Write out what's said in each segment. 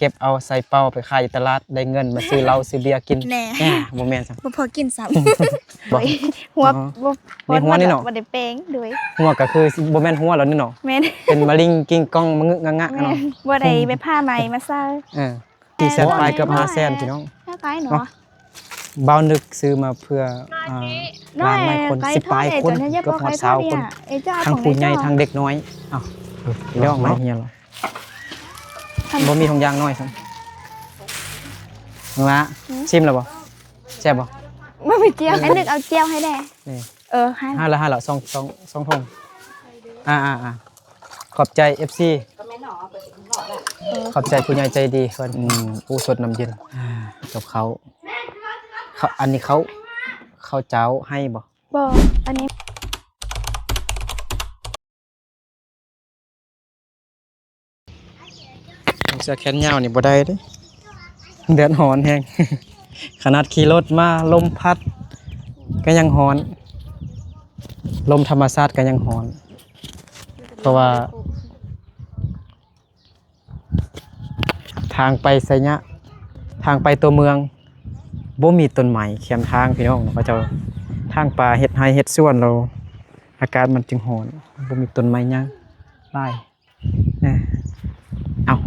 ເກັບເອົາໃສ່ເປົາໄປຂາຍຢູ່ຕະຫຼາດ ໄດ້ເງິນມາຊື້ເຫຼົ້າຊື້ເບຍກິນ. ແນ່ ແນ່ ບໍ່ແມ່ນຊ້ຳ ບໍ່ພໍກິນຊ້ຳ. ບໍ່ ຫົວ ອໍ ບໍ່ ບໍ່ ມີຫົວນີ້ເນາະ ບໍ່ໄດ້ແປງ ໂດຍ ຫົວກໍຄືຊິບໍ່ແມ່ນຫົວແລ້ວນີ້ເນາະ. ແມ່ນ ເປັນມະລິງກິ້ງກ້ອງມະງຶກງະງະ ແມ່ນ ເນາະ ບໍ່ໄດ້ໄປຜ່າໄໝມາໃສ່. ເອີ ສີ່ແສນປາຍ ເກືອບຫ້າແສນ ພີ່ນ້ອງ ຫ້າປາຍເນາະ ເນາະ. ບ່າວນຶກຊື້ມາເພື່ອ ອ່າ ຫຼານຫຼາຍຄົນ ສິບປາຍຄົນ ເກືອບຮອດຊາວຄົນ ທັງຜູ້ໃຫຍ່ທັງເດັກນ້ອຍ. ເອົ້າ ເອົາ ເອົາ ເອົາ ບໍ່ມີຖົງຢາງນ້ອຍຊ້ຳ. ນ້ອງລະ ຊິມແລ້ວບໍ່? ແຊບບໍ່? ບໍ່ມີແຈ່ວ ອັນນຶກເອົາແຈ່ວໃຫ້ແດ່. ນີ້ ເອີ ໃຫ້ ໃຫ້ລະ ໃຫ້ລະ ສອງ ສອງ ສອງຖົງ. ອ່າໆໆ ຂອບໃຈເອັຟຊີ ເອີ ຂອບໃຈຜູ້ໃຫຍ່ໃຈດີເພິ່ນ. ອືມ ໂອ້ ສົດນ້ຳເຢັນ ອ່າ ກັບເຂົ້າ ເຂົ້າ ອັນນີ້ເຂົ້າ ເຂົ້າເຈົ້າໃຫ້ບໍ່? ບໍ່ ອັນນີ້ ເສື້ອແຂນຍາວນີ້ບໍ່ໄດ້ເດ້ ແດດຮ້ອນແຮງ. ຂະໜາດຂີ່ລົດມາ ລົມພັດກໍຍັງຮ້ອນ ລົມທຳມະຊາດກໍຍັງຮ້ອນ ເພາະວ່າ ທາງໄປໄຊຍະ ທາງໄປຕົວເມືອງ ບໍ່ມີຕົ້ນໄມ້ແຄມທາງ ພີ່ນ້ອງເນາະ ເຂົາເຈົ້າຖາງປ່າເຮັດໄຮ່ເຮັດສວນ ແລ້ວອາກາດມັນຈຶ່ງຮ້ອນ ບໍ່ມີຕົ້ນໄມ້ຫຍັງຫຼາຍ. ເອົ້າ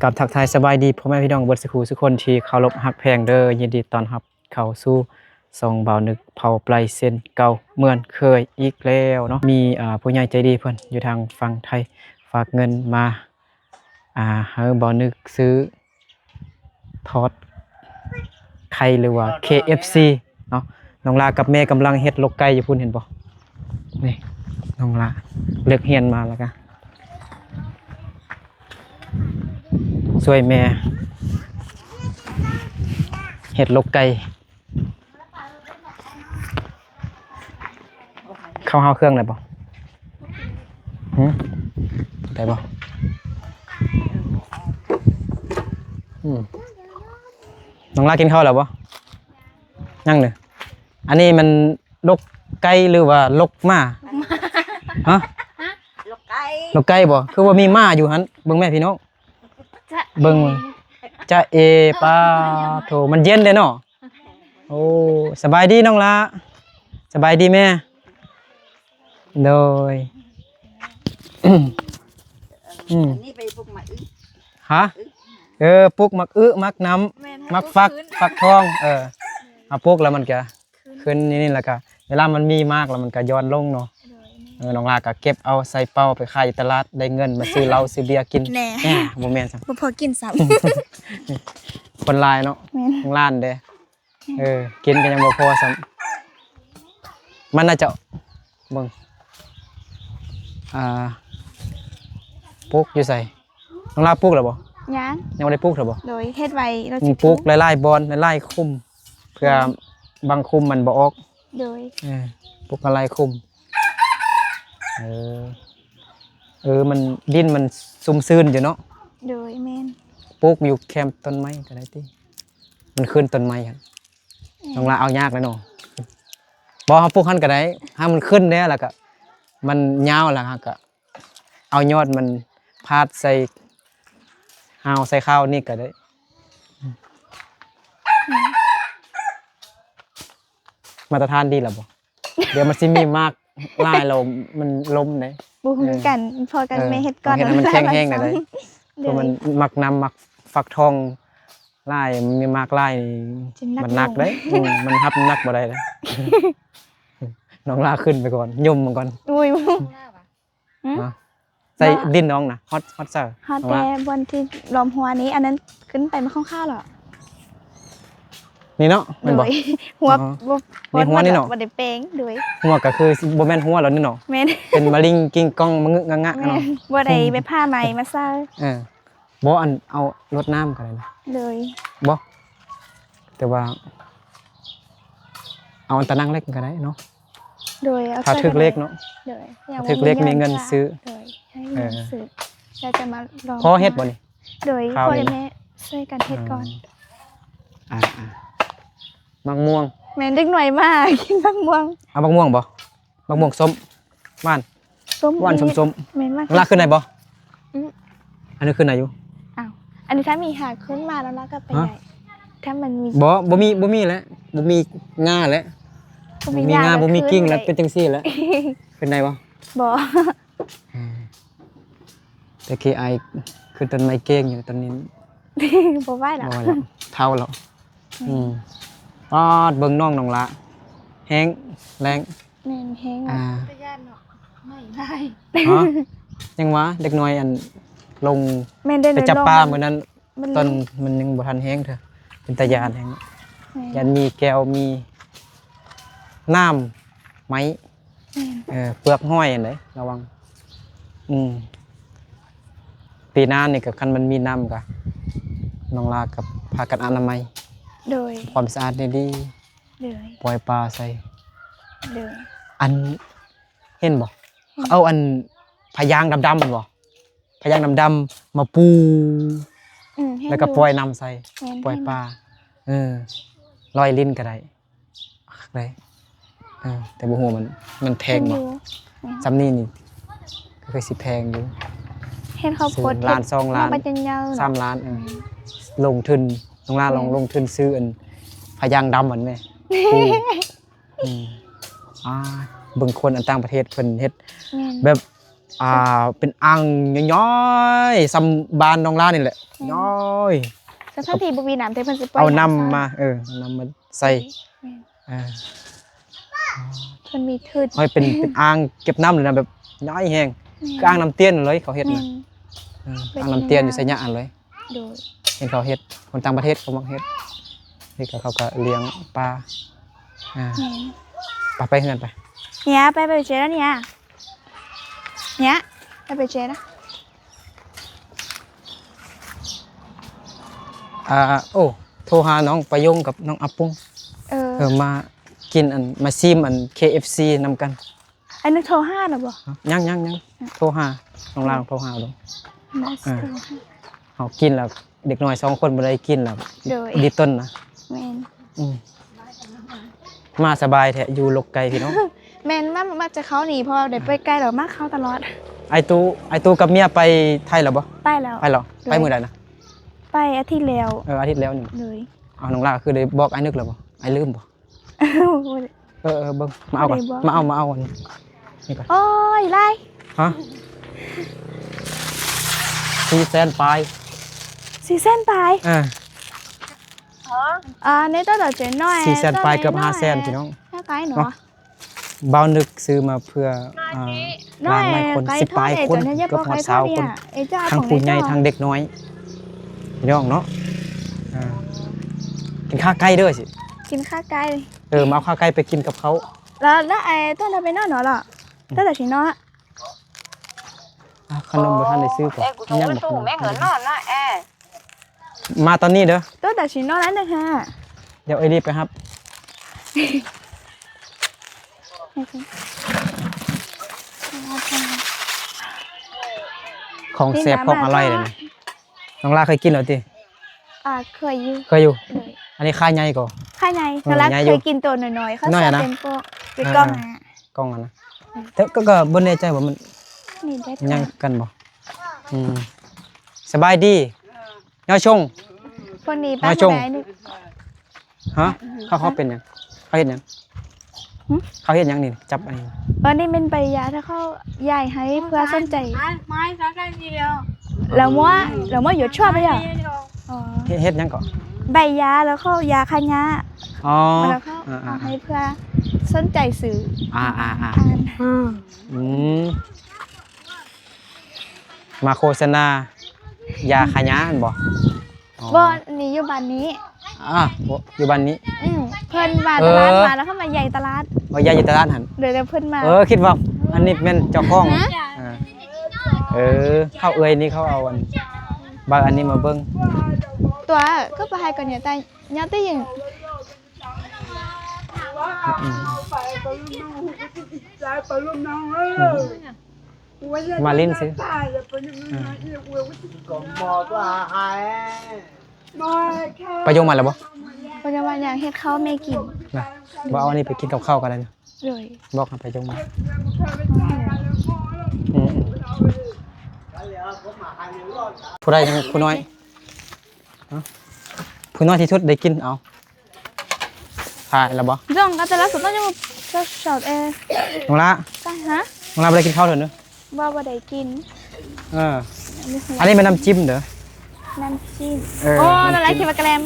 ກັບທັກທາຍສະບາຍດີພໍ່ແມ່ພີ່ນ້ອງເບິດສູ່ຄູ່ສູ່ຄົນທີ່ເຄົາລົບຮັກແພງເດີ ຍິນດີຕ້ອນຮັບເຂົ້າສູ່ຊ່ອງບ່າວນຶກເຜົ່າໄປເຊັ່ນເກົ່າເໝືອນເຄີຍອີກແລ້ວເນາະ. ມີ ອ່າ ຜູ້ໃຫຍ່ໃຈດີເພິ່ນຢູ່ທາງຝັ່ງໄທຝາກເງິນມາ ອ່າ ໃຫ້ບ່າວນຶກຊື້ທອດໄຂ່ ຫຼືວ່າ ເຄເອັຟຊີ ເນາະ. ນ້ອງລາກັບແມ່ກຳລັງເຮັດລົກໄກ່ຢູ່ພຸ້ນ ເຫັນບໍ່? ນີ້ ນ້ອງລາເລີກຮຽນມາແລ້ວກະຊ່ວຍແມ່ເຮັດລົກໄກ່. ເຂົ້າເຮົາເຄື່ອງໄດ້ບໍ່? ຫຶ? ໄດ້ບໍ່? ອືມ ນ້ອງລາກິນເຂົ້າແລ້ວບໍ່? ຍັງເດີ. ອັນນີ້ມັນລົກໄກ່ ຫຼືວ່າລົກໝາ? ຮະ? ລົກໄກ່ ລົກໄກ່ບໍ່? ຄືວ່າມີໝາຢູ່ຫັ້ນ ເບິ່ງແມ່ພີ່ນ້ອງ. ຈະ ເບິ່ງ ຈະເອ ປາໂທ ມັນເຢັນເດ້ເນາະ. ໂອ້ ສະບາຍດີນ້ອງລະ ສະບາຍດີແມ່. ໂດຍ ອືມ ອັນນີ້ໄປປຸກໝາກອຶ ຮະ? ເອີ ປຸກໝາກອຶ ໝາກນ້ຳ ແມ່ນ ໝາກຟັກ ຝັກທອງ ເອີ ເຮົາປຸກແລ້ວມັນກະ ຂຶ້ນ ຂຶ້ນນີ້ ນີ້ ແລ້ວກະເວລາມັນມີໝາກແລ້ວມັນກະຢ່ອນລົງເນາະ. ໂດຍ ເອີ ນ້ອງລາກະເກັບເອົາໃສ່ເປົາໄປຂາຍຢູ່ຕະຫຼາດ ໄດ້ເງິນມາຊື້ເຫຼົ້າຊື້ເບຍກິນ. ແນ່ ແນ່ ບໍ່ແມ່ນຊ້ຳ ບໍ່ພໍກິນຊ້ຳ. ຄົນຫຼາຍເນາະ ແມ່ນ ທາງຮ້ານເດ້. ແມ່ນ ເອີ ກິນກໍຍັງບໍ່ພໍຊ້ຳ. ມັນໜ້າຈະ ເບິ່ງ ອ່າ ປູກຢູ່ໃສ? ນ້ອງລາປູກແລ້ວບໍ່? ຍັງ ຍັງບໍ່ໄດ້ປູກເທື່ອບໍ່? ໂດຍ ເຮັດໄວ້ ອືມ ປູກຫຼາຍໆບ່ອນ ຫຼາຍໆຂຸມ ເພື່ອ ອືມ ບາງຂຸມມັນບໍ່ອອກ. ໂດຍ ເອີ ປູກຫຼາຍຂຸມ. ເອີ ເອີ ມັນ ດິນມັນຊຸ່ມຊື່ນຢູ່ເນາະ. ໂດຍ ແມ່ນ ປູກຢູ່ແຄມຕົ້ນໄມ້ກໍໄດ້ຕິ ມັນຂຶ້ນຕົ້ນໄມ້ຫັ້ນ. ອືມ ນ້ອງລາເອົາຍາກແລ້ວເນາະ. ບໍ່ ເຮົາປູກຫັ້ນກໍໄດ້ ໃຫ້ມັນຂຶ້ນແດ່ ແລ້ວກໍມັນຍາວ ແລ້ວເຮົາກໍ ເອົາຍອດມັນພາດໃສ່ຮາວໃສ່ຄາວນີ້ກໍໄດ້. ມາດຕະຖານດີແລ້ວບໍ່? ດຽວມັນຊິມີໝາກຫຼາຍແລ້ວມັນລົ້ມເດ້. ບໍ່ຮູ້ຄືກັນ ເອີ ພໍກັນ ເອີ ແມ່ເຮັດກ່ອນ ເຮັດໃຫ້ມັນແຂງແຮງແດ່. ໂດຍ ເພາະມັນໝາກນ້ຳ ໝາກຟັກທອງຫຼາຍ ມີໝາກຫຼາຍ ມັນໜັກເດ້. ອືມ ມັນຮັບນ້ຳໜັກບໍ່ໄດ້ເດ້. ນ້ອງລາຂຶ້ນໄປກ່ອນ ຍົມມັນກ່ອນ. ໂອ້ຍ ຫຶ? ຮະ? ໃສ່ດິນນ້ອງນະ ຮອດ ຮອດໃສ? ຮອດແຕ່ບ່ອນທີ່ລ້ອມຫົວນີ້ ອັນນັ້ນຂຶ້ນໄປມາຂ້າງໆເນາະ. ນີ້ເນາະ ແມ່ນບໍ່? ໂດຍ ຫົວ ອໍ ບໍ່ ໃນຫົວນີ້ເນາະ ບໍ່ໄດ້ແປງ. ໂດຍ ຫົວກໍຄືຊິບໍ່ແມ່ນຫົວແລ້ວນີ້ເນາະ. ແມ່ນ ເປັນມະລິງກິ້ງກ້ອງມະງຶກງະງະເນາະ. ແມ່ນ ບໍ່ໄດ້ໄປຜ່າໄໝມາໃສ່. ເອີ ບໍ່ ອັນ ເອົາລົດນ້ຳກໍໄດ້ນະ. ໂດຍ ບໍ່ ແຕ່ວ່າ ເອົາອັນຕາໜັງເລັກກໍໄດ້ເນາະ. ໂດຍ ເອົາ ຖ້າຖືກເລກເນາະ. ໂດຍ ຖ້າຖືກເລກມີເງິນຊື້. ໂດຍ ໃຫ້ເງິນຊື້ ເອີ ແລ້ວຈະມາລອງ. ພໍເຮັດບໍ່ນີ້? ໂດຍ ພໍ່ແມ່ຊ່ວຍກັນເຮັດກ່ອນ. ອ່າໆ ໝາກມ່ວງ ແມ່ນເດັກນ້ອຍມາກິນໝາກມ່ວງ. ເອົາໝາກມ່ວງບໍ່? ໝາກມ່ວງສົ້ມ ຫວານ ສົ້ມ ຫວານ ເຮັດ ສົ້ມໆ. ແມ່ນ ລາກຂຶ້ນໄດ້ບໍ່? ອືມ ອັນນີ້ຂຶ້ນໄດ້ຢູ່. ອ້າວ ອັນນີ້ຖ້າມີຫາຂຶ້ນມາແລ້ວເນາະ ກໍໄປ ຮະ? ໄດ້ ຖ້າມັນມີ ບໍ່ ບໍ່ມີ ບໍ່ມີແຫຼະ ບໍ່ມີງ່າແຫຼະ ບໍ່ມີ ບໍ່ມີງ່າ ງ່າ ບໍ່ມີກິ່ງແລ້ວ ເປັນຈັ່ງຊີ້ແຫຼະ ເປັນໄດ້ບໍ່? ບໍ່ ອືມ ແຕ່ກີ້ອ້າຍຂຶ້ນຕົ້ນໄມ້ເກັ່ງຢູ່ ຕອນນີ້ ບໍ່ໄຫວແລ້ວ ບໍ່ໄຫວແລ້ວ ເຖົ້າແລ້ວ ອືມ ອືມ ປາດ ເບິ່ງນ້ອງ ນ້ອງຫຼ້າ ແຮງແຮງ ແມ່ນແຮງ ອ່າ ຕາຢ້ານເນາະ ໄມ້ຫຼາຍ ຮະ? ຍັງວ່າເດັກນ້ອຍອັນລົງ ແມ່ນເດ້ ໄປຈັບປາ ມື້ນັ້ນ ມັນ ຕອນມັນຍັງບໍ່ທັນແຮງເທື່ອ ເປັນຕາຢ້ານແຮງ ແມ່ນ ຢ້ານມີແກ້ວ ມີນ້ຳໄມ້ ແມ່ນ ເອີ ເປືອກຫອຍຫັ້ນເດ້ ລະວັງ ອືມ ປີໜ້ານີ້ກໍຄັນມັນມີນ້ຳກໍ ນ້ອງຫຼ້າກໍພາກັນອະນາໄມ ໂດຍ ຄວາມສະອາດດີໆ ໂດຍ ປ່ອຍປາໃສ່ ໂດຍ ອັນ ເຫັນບໍ່? ເຫັນ ເອົາອັນຜ້າຢາງດຳໆ ແມ່ນບໍ່? ຜ້າຢາງດຳໆ ມາປູ ອືມ ເຫັນ ແລ້ວກໍ ຢູ່ ປ່ອຍນ້ຳໃສ່ ແມ່ນ ປ່ອຍປາ ເຫັນ ເອີ ລອຍຫຼິ້ນກໍໄດ້ ຄັກເລີຍ ເອີ ແຕ່ບໍ່ຮູ້ວ່າມັນ ມັນແພງບໍ່ ແມ່ນ ສ່ຳນີ້ນີ້ກໍຄືຊິແພງຢູ່ ເຫັນເຂົາໂພສ ລ້ານ ສອງລ້ານ ສາມລ້ານ ເອີ ແມ່ນ ລົງທຶນ ນ້ອງຫຼ້າລອງ ແມ່ນ ລົງທຶນຊື້ອັນຜ້າຢາງດຳຫັ້ນແມ ປູ ອືມ ອ່າ ເບິ່ງຄົນອັນຕ່າງປະເທດເພິ່ນເຮັດ ແມ່ນ ແບບ ອ່າ ເປັນອ່າງຍ້ອຍໆ ສ່ຳບ້ານນ້ອງຫຼ້ານີ້ແຫຼະ ແມ່ນ ຍ້ອຍ ທັງໆທີ່ບໍ່ມີນ້ຳ ແຕ່ເພິ່ນຊິປ່ອຍ ເອົານ້ຳ ນ້ຳໃສ່ ມາ ເອີ ເອົານ້ຳມາໃສ່ ແມ່ນ ເອີ ເພິ່ນມີທຶນ ເຮັດເປັນ ເປັນອ່າງເກັບນ້ຳເລີຍນະ ແບບຍ້ອຍແຮງ ແມ່ນ ຄືອ່າງນ້ຳຕຽນເລີຍ ເຂົາເຮັດ ແມ່ນ ນະ ເອີ ເປັນ ອ່າງນ້ຳຕຽນຢູ່ໄຊຍະຫັ້ນເລີຍ ໂດຍ ເຫັນເຂົາເຮັດ ຄົນຕ່າງປະເທດເຂົາມັກເຮັດ ເຮັດ ແລ້ວເຂົາກໍລ້ຽງປາ ອ່າ ແມ່ນ ໄປ ໄປເຮືອນໄປ ເນຍ ໄປ ໄປເຈີນະເນຍ ເນຍ ໄປ ໄປເຈີນະ ອ່າ ໂອ້ ໂທຫານ້ອງປະຍົງກັບນ້ອງອາປຸງ ເອີ ເອີ ມາກິນອັນ ມາຊີມອັນ ເຄເອັຟຊີ ນຳກັນ ອັນນັ້ນໂທຫາແລ້ວບໍ່? ຍັງໆໆ ໂທຫາ ນ້ອງລາວໂທຫາເບິ່ງ ເຮົາກິນແລ້ວ ເດັກນ້ອຍສອງຄົນບໍ່ໄດ້ກິນແລ້ວ ໂດຍ ດີຕົນນະ ແມ່ນ ອືມ ມາສະບາຍແທ້ ຢູ່ລົກໄກພີ່ນ້ອງ ແມ່ນ ມາ ມາຈາກເຂົານີ້ ເພາະວ່າໄດ້ໄປໄກແລ້ວ ມາເຂົ້າຕະຫຼອດ ອ້າຍຕູ້ ອ້າຍຕູ້ກັບເມຍໄປໄທແລ້ວບໍ່? ໄປແລ້ວ ໄປແລ້ວ ໂດຍ ໄປມື້ໃດນະ? ໄປອາທິດແລ້ວ ເອີ ອາທິດແລ້ວນີ້ ໂດຍ ເອົາ ນ້ອງລາຄືໄດ້ບອກອ້າຍນຶກແລ້ວບໍ່? ອ້າຍລືມບໍ່? ເອີ ເອີ ເບິ່ງ ມາເອົາກ່ອນ ມາເອົາ ມາເອົາອັນນີ້ກ່ອນ ໂອ້ຍ ຫຼາຍ ຮະ ສີ່ແສນປາຍ ສີ່ແສນປາຍ ເອີ ອ່າ ໃນຕະຫຼອດເຈັດຮ້ອຍ ສີ່ແສນປາຍ ເກືອບຫ້າແສນ ພີ່ນ້ອງ ໄກເນາະ ເນາະ ບ່າວນຶກຊື້ມາເພື່ອ ອ່າ ຫຼານຫຼາຍຄົນ ສິບປາຍຄົນ ເກືອບຮອດຊາວຄົນ ທັງຜູ້ໃຫຍ່ ທັງເດັກນ້ອຍ ພີ່ນ້ອງເນາະ ອ່າ ກິນຂາໄກ່ເດີ ຊິກິນຂາໄກ່ ເອີ ມາເອົາຂາໄກ່ໄປກິນກັບເຂົ້າ ແລ້ວ ແລ້ວໄອ້ຕົວນັ້ນໄປນອນເນາະ ແລ້ວ ອືມ ຕົວນັ້ນຊິນອນ ອ່າ ຂະໜົມບໍ່ທັນໄດ້ຊື້ກ່ອນ ຍັງບໍ່ທັນໄດ້ຊື້ ມາຕອນນີ້ເດີ ໂຕຕາຊິນອນອັນໜຶ່ງຫາ ດຽວເອື້ອຍລີບໄປຮັບ ຂອງແຊບຂອງອະລ່ອຍເລີຍນີ້ ນ້ອງລາເຄີຍກິນແລ້ວຕິ? ອ່າ ເຄີຍຢູ່ ເຄີຍຢູ່ ໂດຍ ອັນນີ້ຂາໃຫຍ່ກໍ ຂາໃຫຍ່ ນ້ອງລາເຄີຍກິນໂຕນ້ອຍໆ ເຂົາໃສ່ເປັນໂປະ ເປັນກ່ອງຫັ້ນນະ ກ່ອງຫັ້ນນະ ແຕ່ກໍ ກໍບໍ່ແນ່ໃຈວ່າມັນ ນີ້ໄດ້ ຍັງຄືກັນບໍ່? ອືມ ສະບາຍດີ ຍາຊົງ ຄົນນີ້ ຍາຊົງ ປາກບໍ່ໄດ້ນີ້ ຮະ ເຂົາ ເຂົາເປັນຫຍັງ? ເຂົາເຮັດຫຍັງ? ຫຶ? ເຂົາເຮັດຫຍັງນີ້? ຈັບອັນນີ້ ອັນນີ້ແມ່ນໃບຢາ ຖ້າເຂົາຢາຍໃຫ້ເພື່ອສົນໃຈ ລາວມົວ ລາວມົວຢວດຊວດໄປຢາ ອໍ ເຮັດ ເຮັດຫຍັງເກາະ? ໃບຢາ ແລ້ວເຂົາຢາຂາຍາ ອໍ ແລ້ວເຂົາເອົາໃຫ້ເພື່ອສົນໃຈຊື້ ອ່າໆໆ ອືມ ມາໂຄສະນາຢາຂາຍາຫັ້ນບໍ່? ອໍ ບໍ່ ນີ້ຢູ່ບ້ານນີ້ ອ່າ ຢູ່ບ້ານນີ້ ອືມ ເພິ່ນວ່າຕະຫຼາດມາ ແລ້ວເຂົາມາຢາຍຕະຫຼາດ ເອີ ຢາຍຢູ່ຕະຫຼາດຫັ້ນ ໂດຍ ແລ້ວເພິ່ນມາ ເອີ ຄິດວ່າອັນນີ້ແມ່ນເຈົ້າຂອງ ເອີ ເຂົາເອື້ອຍນີ້ເຂົາເອົາອັນ ບາງອັນນີ້ມາເບິ່ງ ຕົວະ ກໍໄປໃຫ້ກ່ອນ ຢ່າແຕ່ ຢ່າແຕ່ຍິງ ອືມ ອືມ ມາຫຼິ້ນຊື່ ອືມ ປາຍົງມາແລ້ວບໍ່? ປາຍົງວ່າຢາກເຮັດເຂົ້າແມ່ກິນ ນະ ບໍ່ເອົາອັນນີ້ໄປກິນກັບເຂົ້າກໍໄດ້ນະ ໂດຍ ບອກໃຫ້ປາຍົງມາ ອືມ ອືມ ຜູ້ໃດ ຜູ້ນ້ອຍ? ຜູ້ນ້ອຍທີ່ສຸດໄດ້ກິນ ເອົາ ຖ່າຍແລ້ວບໍ່? ຈອງກໍແຕ່ລະສຸດ ນ້ອງຍັງບໍ່ເຊົາເອ ນ້ອງລາ ກະຮະ ນ້ອງລາບໍ່ໄດ້ກິນເຂົ້າເທື່ອເດີ? ບໍ່ ບໍ່ໄດ້ກິນ. ເອີ ອັນນີ້ແມ່ນນ້ຳຈິ້ມເດີ ນ້ຳຈິ້ມ. ເອີ ໂອ້ ນ້ອງລາຄິດວ່າກະແລັມ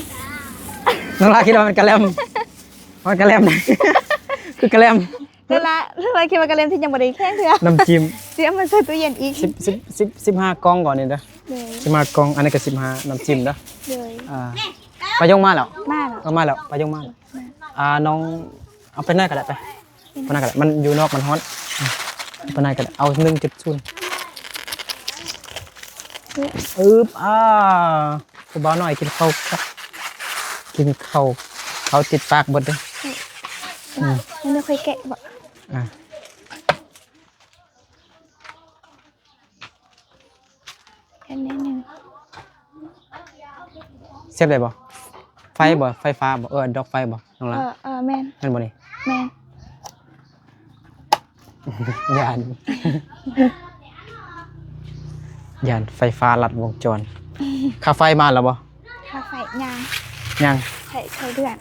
ນ້ອງລາຄິດວ່າແມ່ນກະແລັມ ມັນກະແລັມ ຄືກະແລັມ. ແຕ່ລະ ແຕ່ລະຄິດວ່າກະແລັມທີ່ຍັງບໍ່ໄດ້ແຂງເທື່ອ ນ້ຳຈິ້ມ ຊິເອົາມາໃສ່ຕູ້ເຢັນອີກ ສິບ ສິບ ສິບ ສິບຫ້າກ່ອງກ່ອນນີ້ເດີ ໂດຍ ສິບຫ້າກ່ອງ. ອັນນີ້ກໍສິບຫ້າ ນ້ຳຈິ້ມເດີ ໂດຍ. ອ່າ ປາຍົງມາແລ້ວ ມາແລ້ວ ເອີ ມາແລ້ວ ປາຍົງມາແລ້ວ. ອ່າ ນ້ອງເອົາໄປໃນກໍໄດ້ ໄປ ໄປໃນກໍໄດ້ ມັນຢູ່ນອກມັນຮ້ອນ. ອືມ ໄປໃນກໍໄດ້ ເອົາ ໜຶ່ງຈຸດສູນ ອຶບ ອ່າ ຜູ້ບ່າວນ້ອຍກິນເຂົ້າ ກິນເຂົ້າ ເຂົ້າຕິດປາກເບິດເດ້. ອືມ ມັນບໍ່ຄ່ອຍແກະບໍ່? ອ່າ ແກະໜ້ອຍໜຶ່ງ. ເສຍບໄດ້ບໍ່? ໄຟບໍ່? ໄຟຟ້າບໍ່? ເອີ ດອກໄຟບໍ່ ນ້ອງລາ? ເອີ ເອີ ແມ່ນ ແມ່ນບໍ່ນີ້? ແມ່ນ. ຢ້ານ ຢ້ານໄຟຟ້າລັດວົງຈອນ. ຄ່າໄຟມາແລ້ວບໍ່? ຄ່າໄຟຍັງ ຍັງ ໃຊ້ ໃຊ້ເດືອນ.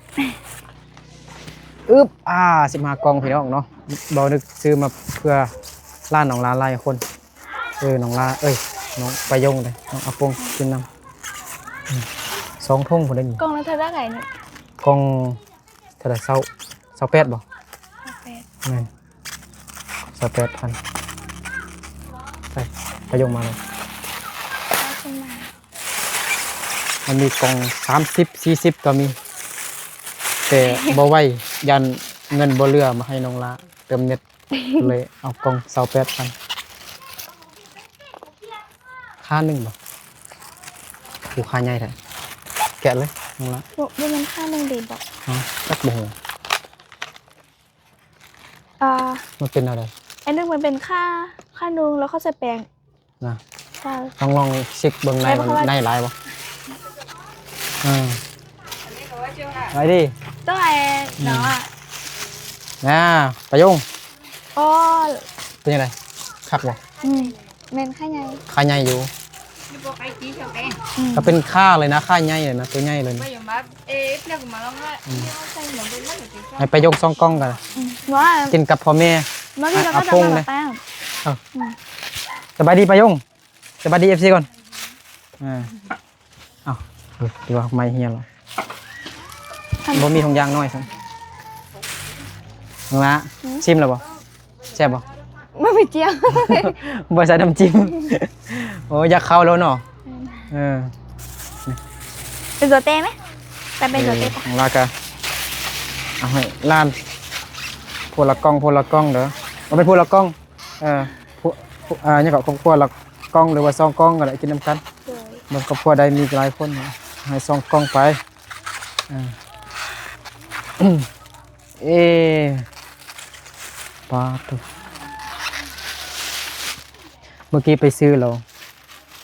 ອຶບ ອ່າ ສິບຫ້າກ່ອງພີ່ນ້ອງເນາະ ບໍ່ນຶກຊື້ມາເພື່ອຫຼານນ້ອງລາຫຼາຍຄົນ. ເອີ ນ້ອງລາ ເອີຍ ນ້ອງປາຍົງເດ້ ນ້ອງອາປົງກິນນຳ. ອືມ ສອງຖົງພຸ້ນເດ້ນີ້. ກ່ອງລະເທົ່າໃດນີ້? ກ່ອງ ເທົ່າໃດ ຊາວ ຊາວແປດບໍ່? ຊາວແປດ ແມ່ນ ຊາວແປດພັນ. ໄປ ປາຍົງມາແລ້ວ ມັນມີກ່ອງສາມສິບ ສີ່ສິບກໍມີ ແຕ່ບໍ່ໄຫວ ຢ້ານເງິນບໍ່ເຫຼືອມາໃຫ້ນ້ອງລາເຕີມເນັດ ເລີຍເອົາກ່ອງຊາວແປດພັນ. ຄ່າໜຶ່ງບໍ່? ໂອ້ ຄ່າໃຫຍ່ແທ້. ແກະເລີຍນ້ອງລາ. ບໍ່ ບໍ່ແມ່ນຄ່າໜຶ່ງເດບໍ່? ຮະ? ຈັກບໍ່ຮູ້. ອ່າ ມັນເປັນແນວໃດ? ອັນໜຶ່ງມັນເປັນຄ່າ ຄ່າໜຶ່ງ ແລ້ວເຂົາໃສ່ແປ້ງນະ. ຕ້ອງລອງເຊັກເບິ່ງໃນມັນ ໃນຫຼາຍບໍ່? ເອີ ໄດ້ດີ. ຕ້ອງໃຫ້ ອືມ ເນາະ ນາ ປາຍົງ. ອໍ ເປັນຈັ່ງໃດ? ຄັກບໍ່? ອືມ ແມ່ນ ຂາໃຫຍ່ ຂາໃຫຍ່ຢູ່. ອືມ ກໍເປັນຂາເລີຍນະ ຂາໃຫຍ່ເລີຍນະ ໂຕໃຫຍ່ເລີຍນະ. ອືມ ໃຫ້ປາຍົງສອງກ່ອງກັນ ອືມ ກິນກັບພໍ່ແມ່ ອາ ອາປົງເດ້. ເອີ ອືມ ສະບາຍດີປາຍົງ. ສະບາຍດີ ເອັຟຊີ ກ່ອນ. ອ່າ ເອົ້າ ເອີ ຖືວ່າໄມ້ເຮຍແລ້ວ ບໍ່ມີຖົງຢາງນ້ອຍຊ້ຳ. ນ້ອງລາ ອືມ ຊີມແລ້ວບໍ່? ແຊບບໍ່? ບໍ່ມີຈຽມ ບໍ່ໃສ່ນ້ຳຈິ້ມ. ໂອ້ ຢາກເຂົ້າແລ້ວເນາະ. ອືມ ເອີ ເປັນຕົວເຕໄໝ? ແຕ່ເປັນຕົວເຕ. ເອີ ນ້ອງລາກະເອົາໃຫ້ຫຼານ ຜູ້ລະກ່ອງ ຜູ້ລະກ່ອງເດີ. ເອົາເປັນຜູ້ລະກ່ອງ. ເອີ ຜູ້ ຜູ້ ເອີ ຫຍັງກໍ ຄອບຄົວລະກ່ອງ ຫຼືວ່າສອງກ່ອງກໍໄດ້ ກິນນຳກັນ. ໂດຍ ເບິ່ງຄອບຄົວໃດມີຫຼາຍຄົນ ໃຫ້ສອງກ່ອງໄປ. ເອີ ເອ ປາໂຕ ເມື່ອກີ້ໄປຊື້ແລ້ວ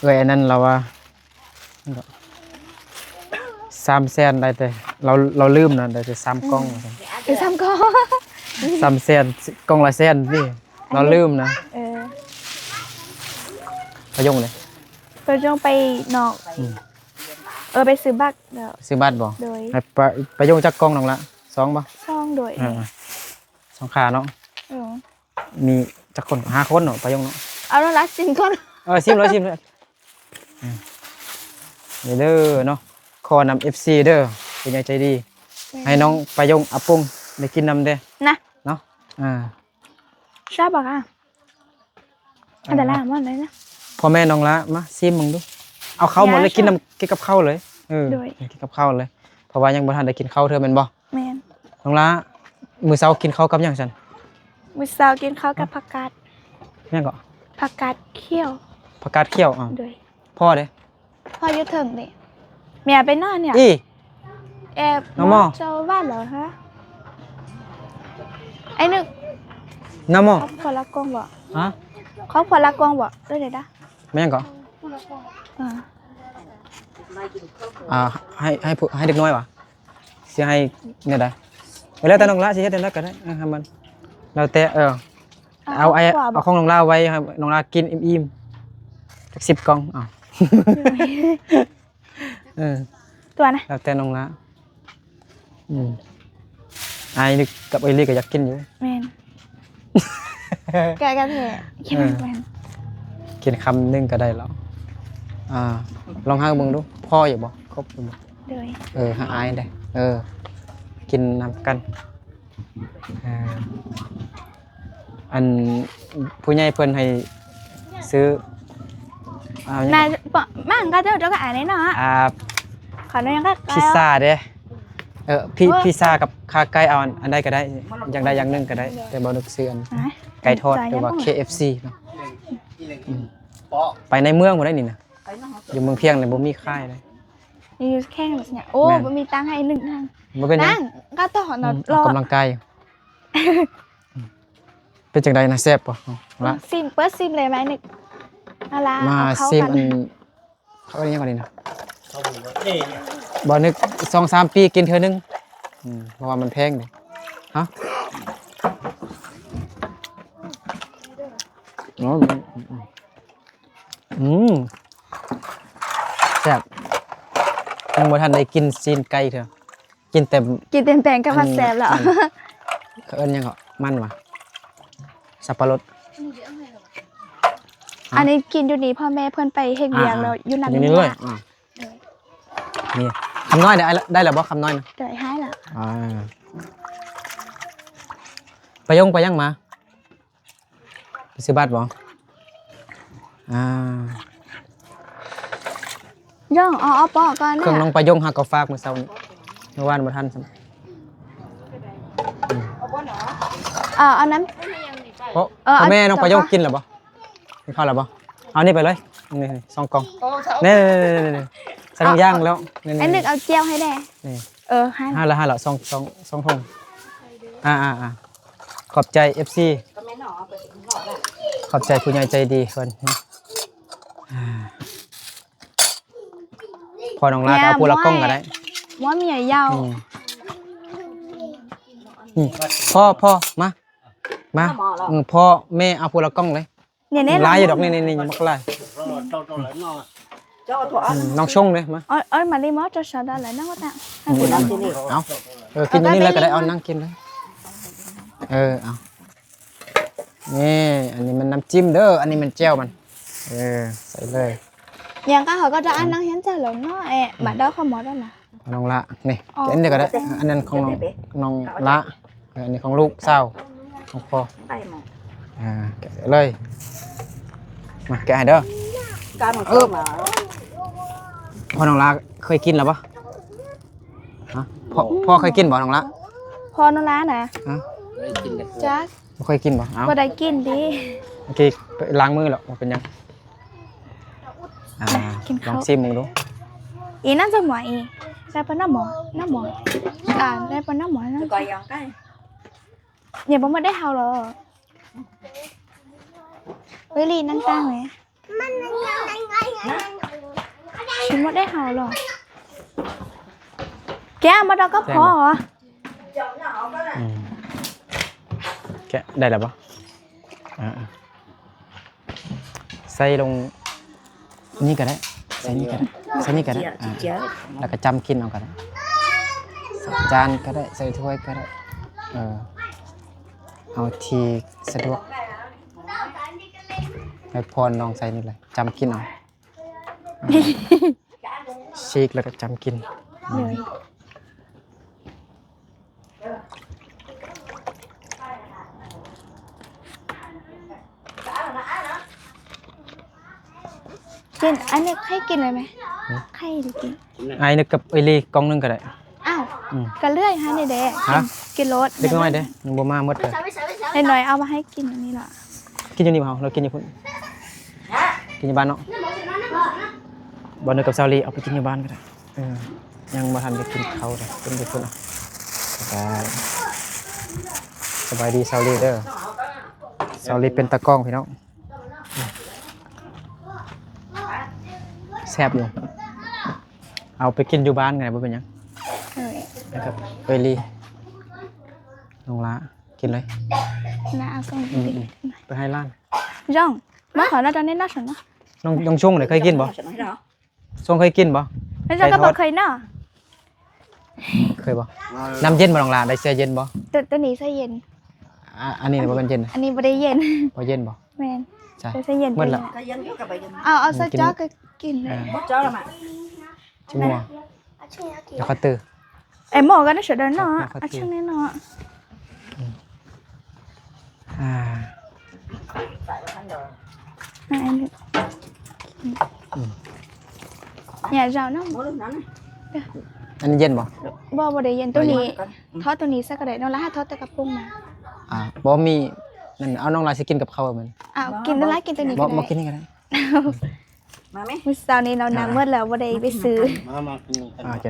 ເອື້ອຍອັນນັ້ນລາວວ່າ ສາມແສນໄດ້ແຕ່ ລາວ ລາວລືມນະ ໄດ້ແຕ່ສາມກ່ອງ. ອືມ ວ່າຊັ້ນ ໄດ້ສາມກ່ອງ ສາມແສນ ກ່ອງລະແສນຕິ ລາວລືມນະ. ເອີ ປາຍົງເດ້ ປາຍົງໄປນອກ. ອືມ ເອີ ໄປຊື້ບັດແລ້ວ ຊື້ບັດບໍ່? ໂດຍ ໃຫ້ປາ ປາຍົງຈັກກ່ອງນ້ອງລະ? ສອງບໍ່? ສອງ ໂດຍ. ເອີ ສອງຂາເນາະ. ເອີ ມີຈັກຄົນ? ຫ້າຄົນເນາະ ປາຍົງເນາະ. ເອົາລະ ຊິມກ່ອນ. ເອີ ຊິມເລີຍ ຊິມເລີຍ. ເອີ ນີ້ເດີເນາະ ຂໍນຳ ເອັຟຊີ ເດີ ຜູ້ໃຫຍ່ໃຈດີ. ແມ່ນ ໃຫ້ນ້ອງປາຍົງ ອາປົງ ໄດ້ກິນນຳເດ້ນະ ເນາະ. ອ່າ ຊາບບໍ່ຄະ? ອັນຕະລາຍມັນເລີຍນະ. ພໍ່ແມ່ນ້ອງລະ ມາຊີມເບິ່ງດູ. ເອົາເຂົ້າໝົດເລີຍ ກິນນຳ ກິນກັບເຂົ້າເລີຍ. ເອີ ໂດຍ ກິນກັບເຂົ້າເລີຍ ເພາະວ່າຍັງບໍ່ທັນໄດ້ກິນເຂົ້າເທື່ອແມ່ນບໍ່? ແມ່ນ. ນ້ອງລະ ມື້ເຊົ້າກິນເຂົ້າກັບຫຍັງຊັ້ນ? ມື້ເຊົ້າກິນເຂົ້າກັບ ຮະ? ຜັກກາດ. ຫຍັງເກາະ? ຜັກກາດຂຽວ. ຜັກກາດຂຽວ. ອໍ ໂດຍ. ພໍ່ເດ້? ພໍ່ຢູ່ເທິງເດ້. ແມ່ໄປນອນນີ້. ອີ ແອບ ນ້ອງໝໍ ເຈົ້າວ່າເຫຼືອຮະ? ໄອ້ໜຶ່ງ ນ້ອງໝໍ ຄອບຄົວລະກອງບໍ່? ຮະ? ຄອບຄົວລະກອງບໍ່? ເອີ້ນໃດດະ? ແມ່ນຫຍັງເກາະ? ເອີ ອ່າ ໃຫ້ ໃຫ້ຜູ້ ໃຫ້ເດັກນ້ອຍຫວາ? ຊິໃຫ້ແນວໃດ? ເອີ ແລ້ວແຕ່ນ້ອງລະຊິເຮັດແນວໃດກໍໄດ້. ເອີ ໃຫ້ມັນ ແລ້ວແຕ່. ເອີ ເອົາ ເອົາຂອງນ້ອງລາໄວ້ ໃຫ້ນ້ອງລາກິນອີ່ມໆ ຈັກສິບກ່ອງ. ເອົາ ເອີ ຕົວນະ ແລ້ວແຕ່ນ້ອງລະ. ອືມ ອ້າຍນຶກກັບເອື້ອຍລີກໍຢາກກິນຢູ່. ແມ່ນ ກະ ກະແທ້ ເອີ ກິນແມ່ນ ກິນຄຳໜຶ່ງກໍໄດ້ແລ້ວ. ອ່າ ລອງຫາເບິ່ງດູ ພໍຢູ່ບໍ່? ຄົບຢູ່ບໍ່? ໂດຍ ເອີ ຫາອ້າຍເດ້ ເອີ ກິນນຳກັນ. ອ່າ ອັນຜູ້ໃຫຍ່ເພິ່ນໃຫ້ຊື້ ອ່າ ຫຍັງ ນາຍ ເກາະ ມັນກໍເຈົ້າ ເຈົ້າກໍອາຍເນາະ ອ່າ ຂໍໜ້ອຍກໍ ພິຊາເດ້ ເອີ ພິ ພິຊາກັບຂາໄກ່ ເອົາອັນ ອັນໃດກໍໄດ້ ຢ່າງໃດຢ່າງໜຶ່ງກໍໄດ້ ແຕ່ບໍ່ນຶກຊື້ອັນ ອ່າ ໄກ່ທອດ ຫຼືວ່າ ເຄເອັຟຊີ ເນາະ. ອືມ ໄປໃນເມືອງພຸ້ນໄດ໋ນີ້ນະ ຢູ່ເມືອງພຽງນີ້ບໍ່ມີຂາຍເດ້ ຢູ່ແຂ້ງແບບເນີ້ຍ. ໂອ້ ແມ່ນ ບໍ່ມີຕັງໃຫ້ໜຶ່ງທາງ ບໍ່ເປັນຫຍັງ ນັ່ງກໍຕໍ່ເນາະ ອືມ ເນາະ ອອກກຳລັງກາຍ. ເປັນຈັ່ງໃດນະ ແຊບບໍ່? ລະ ຊິມ ເປີດຊິມເລີຍໄມ້ໜຶ່ງ ເອົາລະ ມາ ເອົາເຂົ້າ ຊິມ ກັນ ອັນ ເຂົາເອີ້ນຫຍັງກ່ອນນີ້ນະ? ບໍ່ນຶກ ສອງສາມປີກິນເທື່ອໜຶ່ງ ອືມ ເພາະວ່າມັນແພງເດ້. ຮະ ອືມ ແຊບ ຍັງບໍ່ທັນໄດ້ກິນຊີ້ນໄກ່ເທື່ອ. ກິນແຕ່ ກິນແຕ່ແປງກໍວ່າແຊບແລ້ວ. ອັນ ເຂົາເອີ້ນຫຍັງເກາະ ມັນຫວາ ສັບປະລົດ. ອັນນີ້ກິນຢູ່ນີ້ ພໍ່ແມ່ເພິ່ນໄປເຮັດວຽກ ອ່າໆ ແລ້ວຢູ່ນຳ ຢູ່ນີ້ເລີຍ. ອ່າ ນີ້ ຄຳນ້ອຍໄດ້ ໄດ້ແລ້ວບໍ່ ຄຳນ້ອຍນະ? ໄດ້ ໃຫ້ແລ້ວ. ອ່າ ໄປຍົງໄປຫຍັງມາ? ໄປຊື້ບັດບໍ່? ອ່າ ຍ່ອງເອົາ ເອົາເປາະກ່ອນນະ. ເຄື່ອງນ້ອງປາຍົງຫາກໍຝາກມື້ເຊົ້ານີ້ ເມື່ອວານບໍ່ທັນຊ້ຳ. ເອີ ເອົານຳ ເພາະ ເອີ ພໍ່ແມ່ນ້ອງປາຍົງກິນແລ້ວບໍ່? ກິນເຂົ້າແລ້ວບໍ່? ເອົານີ້ໄປເລີຍ ນີ້ ນີ້ ສອງກ່ອງ. ນີ້ ນີ້ ໃສ່ຖົງຢາງແລ້ວ ນີ້ ນີ້ ອັນໜຶ່ງເອົາແຈ່ວໃຫ້ແດ່. ນີ້ ເອີ ໃຫ້ ໃຫ້ລະ ໃຫ້ລະ ສອງ ສອງ ສອງຖົງ. ອ່າໆໆ ຂອບໃຈເອັຟຊີ ຂອບໃຈຜູ້ໃຫຍ່ໃຈດີເພິ່ນ. ພໍ່ນ້ອງລາກໍເອົາຜູ້ລະກ່ອງກໍໄດ້. ວ່າເມຍເຍົາ ອືມ ອືມ ພໍ່ ພໍ່ ມາ ມາ ອືມ ພໍ່ແມ່ເອົາຜູ້ລະກ່ອງເລີຍ. ນີ້ໆ ຫຼາຍຢູ່ດອກ ນີ້ໆໆ ບັກຫຼາຍ. ອືມ ນ້ອງຊົງເດ້ ມາ. ເອີຍ ມານີ້ ມາ ຈະຊາດາແລ້ວນະວ່າຕາ. ອືມ ເອົາ ເອີ ກິນຢູ່ນີ້ເລີຍກໍໄດ້ ເອົານັ່ງກິນເລີຍ. ເອີ ເອົາ ນີ້ ອັນນີ້ມັນນ້ຳຈິ້ມເດີ ອັນນີ້ມັນແຈ່ວມັນ. ເອີ ໃສ່ເລີຍ. ຫຍັງກໍເຮົາກໍຈະອັນນັ່ງຮຽນເຈົ້າແລ້ວເນາະ. ເອະ ບາດດອກຂະໝໍດອນນະ ນ້ອງລະ ນີ້ ອັນນີ້ກໍໄດ້ ອັນນັ້ນຂອງນ້ອງ ນ້ອງລະ. ເອີ ອັນນີ້ຂອງລູກສາວ ຂອງພໍ່. ອ່າ ແກະເລີຍ ມາ ແກະໃຫ້ເດີ. ການຂອງ ເອີ ມາ ພໍ່ນ້ອງລາເຄີຍກິນແລ້ວບໍ່? ຮະ ພໍ່ ພໍ່ເຄີຍກິນບໍ່ ນ້ອງລາ? ພໍ່ນ້ອງລານະ? ຮະ ຈັກ ບໍ່ເຄີຍກິນບໍ່? ເອົ້າ ບໍ່ໄດ້ກິນຕິ ໂອເຄ ໄປລ້າງມືແລ້ວ ບໍ່ເປັນຫຍັງ. ອ່າ ກິນເຂົ້າ ລອງຊີມເບິ່ງດູ. ອີນັ້ນຈະໝໍ ອີ ແຊບປະນ້ຳໝໍ ນ້ຳໝໍ ອ່າ ແຊບປະນ້ຳໝໍ ນ້ຳ ຢ່າບໍ່ມາໄດ້ເຮົາຫຼໍ. ເອີຍ ລີ ນັ່ງຕາງແມ. ຊິໝົດໄດ້ເຮົາຫຼໍ ແກະມາດອກກໍພໍ. ອືມ ແກະໄດ້ແລ້ວບໍ່? ອ່າ ໃສ່ລົງນີ້ກໍໄດ້ ໃສ່ນີ້ກໍໄດ້ ໃສ່ນີ້ກໍໄດ້. ອ່າ ແລ້ວກໍຈ້ຳກິນເອົາກໍໄດ້ ໃສ່ຈານກໍໄດ້ ໃສ່ຖ້ວຍກໍໄດ້. ເອີ ເອົາທີ່ສະດວກ. ໃຫ້ພອນນ້ອງໃສ່ນີ້ແຫຼະ ຈ້ຳກິນເອົາ. ອືມ ສີກແລ້ວກໍຈ້ຳກິນ. ໂດຍ ກິນ ອັນນີ້ໃຫ້ກິນໄດ້ໄໝ? ຫືມ ໃຫ້ກິນ. ອ້າຍນຶກກັບເອື້ອຍລີກ່ອງໜຶ່ງກໍໄດ້. ອ້າວ ອືມ ກໍເລື່ອຍໃຫ້ນີ້ແດ່. ຮະ ກິນ ກິນໂລດ. ເດັກນ້ອຍເດ້ ຍັງບໍ່ມາໝົດເລີຍ. ເດັກນ້ອຍເອົາມາໃຫ້ກິນອັນນີ້ລະ. ກິນຢູ່ນີ້ບໍ່ເຮົາ ຫຼືກິນຢູ່ພຸ້ນ? ກິນຢູ່ບ້ານເນາະ. ບໍ່ ນຶກກັບຊາວລີ ເອົາໄປກິນຢູ່ບ້ານກໍໄດ້. ເອີ ຍັງບໍ່ທັນໄດ້ກິນເຂົ້າເດ້ ກິນຢູ່ພຸ້ນເນາະ. ສະບາຍດີຊາວລີເດີ. ຊາວລີເປັນຕາກ້ອງພີ່ນ້ອງ. ແຊບຢູ່. ເອົາໄປກິນຢູ່ບ້ານກໍໄດ້ ບໍ່ເປັນຫຍັງ. ໂດຍ ແລ້ວກໍເອື້ອຍລີ ນ້ອງລາ ກິນເລີຍ. ລາເອົາສົ່ງ ອືມ ໄປໃຫ້ຫຼານ. ຢອງ ມາຂໍລາວຕອນນີ້ລາວສົນເນາະ. ນ້ອງ ນ້ອງຊົງເດ ເຄີຍກິນບໍ່? ຊົງເຄີຍກິນບໍ່? ແລ້ວເຈົ້າກໍບໍ່ເຄີຍເນາະ. ເຄີຍບໍ່? ນ້ຳເຢັນບໍ່ນ້ອງຫຼ້າ? ໄດ້ແຊ່ເຢັນບໍ່? ໂຕ ໂຕນີ້ແຊ່ເຢັນ. ອາ ອັນນີ້ບໍ່ແມ່ນເຢັນນະ? ອັນນີ້ບໍ່ໄດ້ເຢັນ. ບໍ່ເຢັນບໍ່? ແມ່ນ. ໃຊ່ ແຊ່ເຢັນ ໝົດລະ. ກໍຍັງຢູ່ກັບໃບເຢັນ. ເອົາ ເອົາໃສ່ຈອກກໍກິນເລີຍ. ບໍ່ຈອກລະມະ. ຊິມົວ. ດຽວຂ້ອຍຕື່. ເອີ ໝໍ້ກໍໄດ້ສະເດີເນາະ. ເອົາຊ່າງນີ້ເນາະ. ອ່າ ອັນນີ້ ອືມ ຢ່າເຈົ້ານຳ. ອັນນີ້ເຢັນບໍ່? ບໍ່ ບໍ່ໄດ້ເຢັນ. ໂຕນີ້ ອືມ ທອດໂຕນີ້ໃສ່ກໍໄດ້. ນ້ອງຫຼ້າທອດແຕ່ກະປຸງມາ. ອ່າ ບໍ່ມີ ນັ້ນ ເອົາ ນ້ອງຫຼ້າຊິກິນກັບເຂົ້າແມ່ນ. ເອົາ ກິນ ນ້ອງຫຼ້າກິນໂຕນີ້ ບໍ່ ບໍ່ກິນນີ້ກໍໄດ້. ມາແມ. ມື້ເຊົ້ານີ້ເຮົານັ່ງໝົດແລ້ວ ບໍ່ໄດ້ໄປຊື້. ມາ ມາກິນນຳກັນ. ອ່າ ໂອເຄ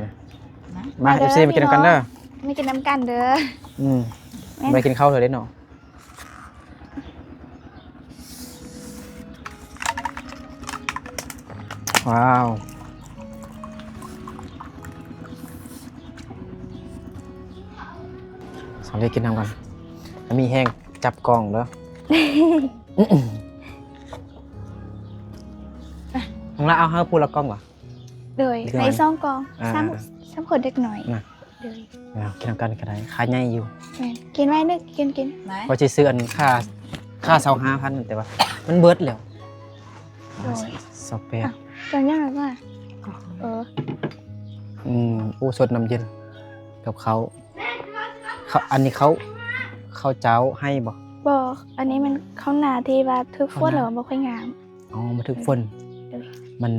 ມາ ມາເດີ ເອັຟຊີ ມາກິນນຳກັນເດີ. ມາກິນນຳກັນເດີ. ອືມ ແມ່ນ ບໍ່ໄດ້ກິນເຂົ້າເທື່ອເດ້ເນາະ. ວ້າວ ສາວເລກິນນຳກັນ ມີແຮງຈັບກ້ອງເດີ. ນ້ອງຫຼ້າເອົາໃຫ້ຜູ້ລະກ້ອງຫວາ? ໂດຍ ໃຫ້ສອງກ້ອງ. ອ່າ ສາມ ສາມຄົນເດັກນ້ອຍນະ. ໂດຍ ເອົາ ກິນນຳກັນກໍໄດ້ ຂາໃຫຍ່ຢູ່. ແມ່ນ ກິນໄວ້ເດີ ກິນ ກິນ. ວ່າຊິຊື້ອັນຄ່າ ຄ່າຊາວຫ້າພັນ ແຕ່ວ່າມັນເບິດແລ້ວ. ໂດຍ ຊາວແປດ. ເຈົ້າຍັງວ່າ ເອີ ອືມ ໂອ້ ສົດນ້ຳເຢັນກັບເຂົ້າ. ເຂົ້າ ອັນນີ້ເຂົ້າ ເຂົ້າເຈົ້າໃຫ້ບໍ່? ບໍ່ ອັນນີ້ມັນເຂົ້ານາທີ່ວ່າຖືກຝົນແລ້ວບໍ່ຄ່ອຍງາມ. ອໍ ມັນຖືກຝົນ. ໂດຍ ມັນ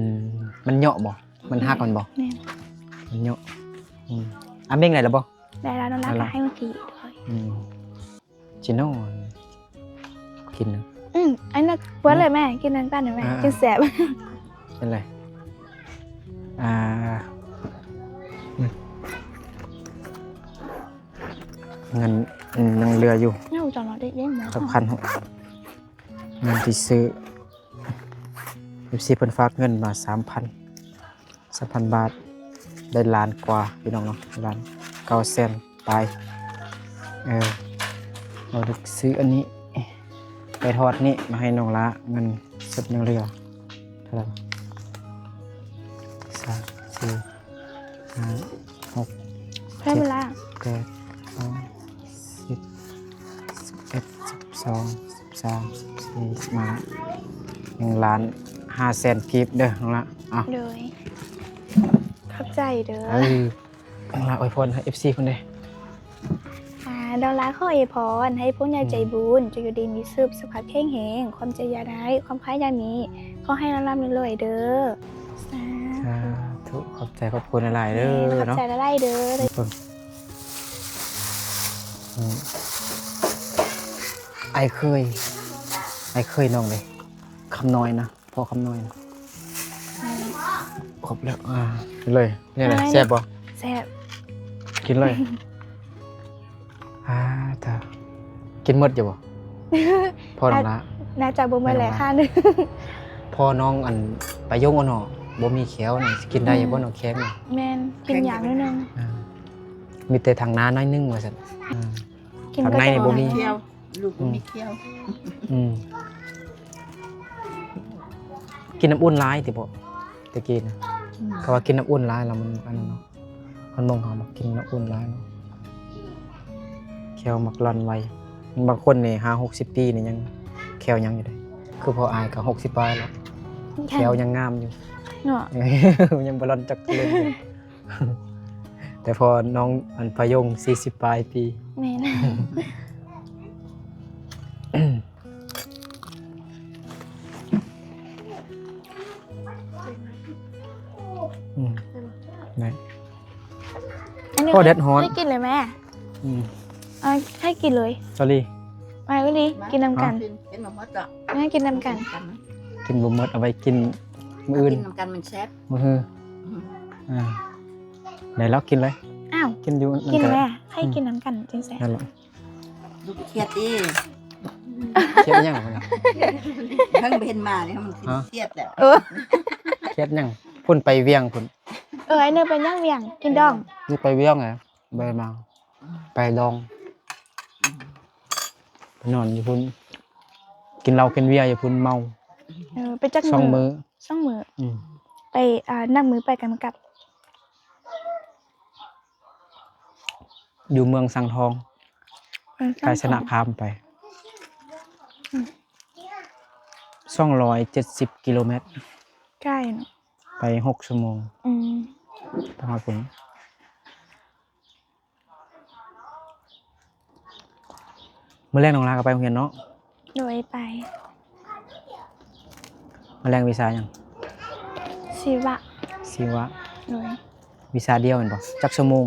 ມັນເຍາະບໍ່? ມັນຫັກມັນບໍ່? ແມ່ນ ມັນເຍາະ. ອືມ ອາ ເບັງໄດ້ແລ້ວບໍ່? ໄດ້ແລ້ວ ນ້ອງຫຼ້າກໍໃຫ້ເມື່ອກີ້. ອືມ ຊິນອນກິນ. ອືມ ອັນນັ້ນເປີດເລີຍແມ່ ກິນນຳກັນແມ່. ອ່າ ກິນແຊບ. ເປັນໄລ? ອ່າ ອືມ ເງິນ ອືມ ຍັງເຫຼືອຢູ່. ເອົາ ຈັກພັນ ເງິນທີ່ຊື້ ເອັຟຊີ ເພິ່ນຝາກເງິນມາສາມພັນ ສາມພັນບາດ ໄດ້ລ້ານກວ່າພີ່ນ້ອງເນາະ ລ້ານເກົ້າແສນປາຍ. ເອີ ເຮົາໄດ້ຊື້ອັນນີ້ ໄປທອດນີ້ມາໃຫ້ນ້ອງຫຼ້າ ເງິນສົດຍັງເຫຼືອເທົ່າໃດ? ສາມ ສີ່ ຫ້າ ຫົກ ເຈັດ ແປດ ເກົ້າ ສິບ ສິບເອັດ ສິບສອງ ສິບສາມ ສິບສີ່ ສິບຫ້າ ຍັງລ້ານຫ້າແສນກີບເດີນ້ອງຫຼ້າ. ເອົາ ໂດຍ ຂອບໃຈເດີ. ເອີ ນ້ອງຫຼ້າອວຍພອນໃຫ້ເອັຟຊີເພິ່ນເດ້. ອ່າ ນ້ອງຫຼ້າຂໍອວຍພອນໃຫ້ຜູ້ໃຫຍ່ໃຈບຸນ ອືມ ຈົ່ງຢູ່ດີມີສຸກ ສຸຂະພາບແຂງແຮງ ຄວາມເຈັບຢ່າໄດ້ ຄວາມໄຂ້ຢ່າມີ ຂໍໃຫ້ລ່ຳໆລວຍໆເດີ. ສາທຸ ສາທຸ ຂອບໃຈຂອບຄຸນຫຼາຍໆເດີ. ແມ່ນ ຂອບໃຈຫຼາຍໆເດີ. ເບິ່ງ ອືມ ອ້າຍເຂີຍ ອ້າຍເຂີຍນ້ອງເດ້ ຄຳນ້ອຍນະ ພໍ່ຄຳນ້ອຍນະ. ແມ່ນ ຄົບແລ້ວ. ອ່າ ກິນເລີຍ ນີ້ແຫຼະ. ແຊບບໍ່? ແຊບ. ກິນເລີຍ. ອ່າ ຕາ ກິນໝົດຢູ່ບໍ່? ພໍ່ນ້ອງຫຼ້າ ໜ້າຈະບໍ່ໝົດແຫຼະ ຂ້າງໜຶ່ງ. ພໍ່ນ້ອງອັນປາຍົງເນາະ ບໍ່ມີແຂ້ວນະ ຊິກິນໄດ້ຢູ່ບໍ່ ອືມ ນ້ອງແຂ້ງນະ? ແມ່ນ ກິນຢາກໜ້ອຍໜຶ່ງ. ອ່າ ມີແຕ່ທາງໜ້າໜ້ອຍໜຶ່ງວ່າຊັ້ນ. ອ່າ ທາງໃນນີ້ບໍ່ມີແຂ້ວ ລູກບໍ່ມີແຂ້ວ. ອືມ ອືມ ກິນນ້ຳອຸ່ນຫຼາຍຕິບໍ່? ແຕ່ກີ້ນະ ອືມ ເຂົາວ່າກິນນ້ຳອຸ່ນຫຼາຍແລ້ວມັນອັນນັ້ນເນາະ. ຄົນເມືອງເຮົາມັກກິນນ້ຳອຸ່ນຫຼາຍເນາະ ແຂ້ວມັກລ່ອນໄວ. ບາງຄົນນີ້ຫ້າຫົກສິບປີນີ້ຍັງແຂ້ວຍັງຢູ່ເດ້. ຄືພໍ່ອ້າຍກໍຫົກສິບປາຍແລ້ວ ແຂ້ວຍັງງາມຢູ່ເນາະ ຍັງບໍ່ລ່ອນຈັກເທື່ອ. ແຕ່ພໍນ້ອງອັນພະຍົງສີ່ສິບປາຍປີ. ແມ່ນ. ອືມ ໄດ້. ອັນນີ້ ໂອ້ ແດດຮ້ອນ ໃຫ້ກິນເລີຍແມ່. ອືມ ເອົາ ໃຫ້ກິນເລີຍ. ສອຣີ ມາເລີຍ ກິນນຳກັນ. ກິນ ກິນບໍ່ໝົດກໍ ມາກິນນຳກັນ. ກິນບໍ່ໝົດ ເອົາໄວ້ກິນມື້ອື່ນ ກິນນຳກັນມັນແຊບ ມື້ຮື. ອືມ ອ່າ ໄດ້ແລ້ວ ກິນເລີຍ. ອ້າວ ກິນຢູ່ ກິນແມ່ ໃຫ້ກິນນຳກັນຈຶ່ງແຊບ. ນັ້ນແຫຼະ. ລູກຄຽດຕິ ຄຽດຫຍັງ? ເພິ່ງບໍ່ເຫັນມານີ້ມັນຄຽດແລ້ວ. ເອີ ຄຽດຫຍັງ? ພຸ້ນໄປວຽງພຸ້ນ. ເອີ ໄອ້ເນີໄປຫຍັງວຽງ? ກິນດອງ. ນີ້ໄປວຽງແຫຼະ ບໍ່ໄດ້ມາ ໄປດອງ. ໄປນອນຢູ່ພຸ້ນ ກິນເຫຼົ້າກິນເບຍຢູ່ພຸ້ນ ເມົາ. ເອີ ໄປຈັກມື້? ສອງມື້. ສອງມື້. ອືມ ໄປ ອ່າ ນັບມື້ໄປກັນກັບ. ຢູ່ເມືອງສັງທອງ ເມືອງສັງທອງ ໃກ້ຊະນະຄາມໄປ ອືມ ສອງຮ້ອຍເຈັດສິບກິໂລແມັດ ໃກ້ເນາະ ໄປຫົກຊົ່ວໂມງ ອືມ ໄປຮອດພຸ້ນ. ມື້ແລງນ້ອງລາກໍໄປໂຮງຮຽນເນາະ? ໂດຍ ໄປ. ມື້ແລງວິຊາຫຍັງ? ຊີວະ. ຊີວະ. ໂດຍ. ວິຊາດຽວແມ່ນບໍ່? ຈັກຊົ່ວໂມງ?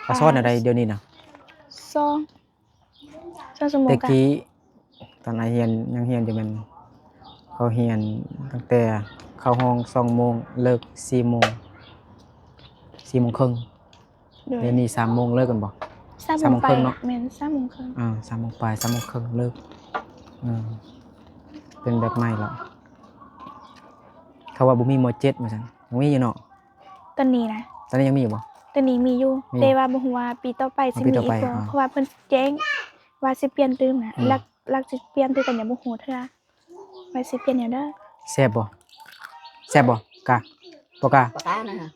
ເຂົາສອນແນວໃດດຽວນີ້ນະ? ສອງ ສອງຊົ່ວໂມງ. ແຕ່ກີ້ຕອນອ້າຍຮຽນ ຍັງຮຽນຢູ່ແມ່ນ ເຂົາຮຽນຕັ້ງແຕ່ເຂົ້າຫ້ອງສອງໂມງ ເລີກສີ່ໂມງ ສີ່ໂມງເຄິ່ງ. ໂດຍ. ດຽວນີ້ສາມໂມງເລີກແມ່ນບໍ່? ສາມໂມງປາຍ ສາມໂມງເຄິ່ງເນາະ? ແມ່ນ ສາມໂມງເຄິ່ງ. ອ່າ ສາມໂມງປາຍ ສາມໂມງເຄິ່ງເລີກ. ເອີ ເປັນແບບໃໝ່ລະ. ເຂົາວ່າບໍ່ມີ ມໍເຈັດ ວ່າຊັ້ນ. ຍັງມີຢູ່ເນາະ? ຕອນນີ້ນະ? ຕອນນີ້ຍັງມີຢູ່ບໍ່? ຕອນນີ້ມີຢູ່ ມີ. ແຕ່ວ່າບໍ່ຮູ້ວ່າປີຕໍ່ໄປຊິມີອີກບໍ່ ອ່າ ເພາະວ່າເພິ່ນແຈ້ງວ່າຊິປ່ຽນຕື່ມນະ. ອືມ. ຫຼັກ ຫຼັກຊິປ່ຽນຕື່ມ ກໍຍັງບໍ່ຮູ້ເທື່ອວ່າຊິປ່ຽນແນວໃດ. ແຊບບໍ່? ແຊບບໍ່? ກາ ບໍ່ກາ? ປາການະ.